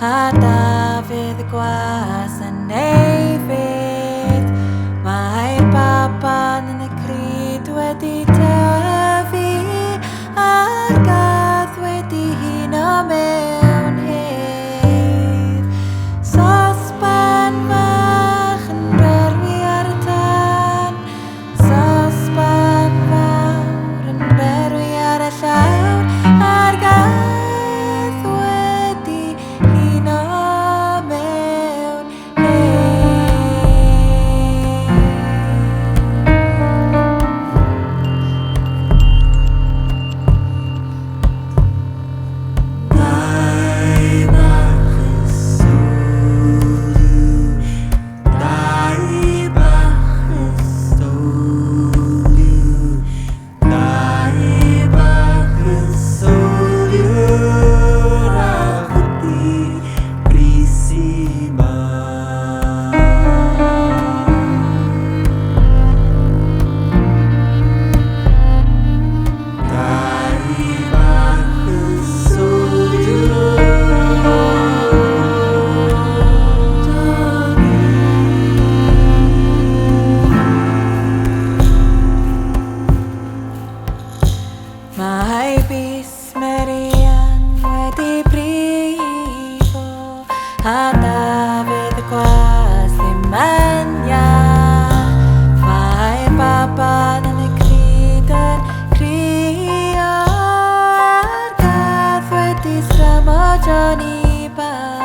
A Dafydd y gwas yn ei fedd. Mae'r baban yn y crud wedi tyfu, a'r gath wedi huno mewn hedd. Sosban fach yn berwi ar y tân, sosban fawr yn berwi ar y llawr, a'r gath wedi huno mewn hedd. Dau bach y sowliw, dau bach y sowliw, dau bach y sowliw a chwdi brys i mam. Dau bach y sowliw. Mae bys Marian wedi brifo, a Dafydd y gwas ddim yn iach. Mae'r baban yn y crud yn crio, a'r gath wedi sgramo Johnny bach.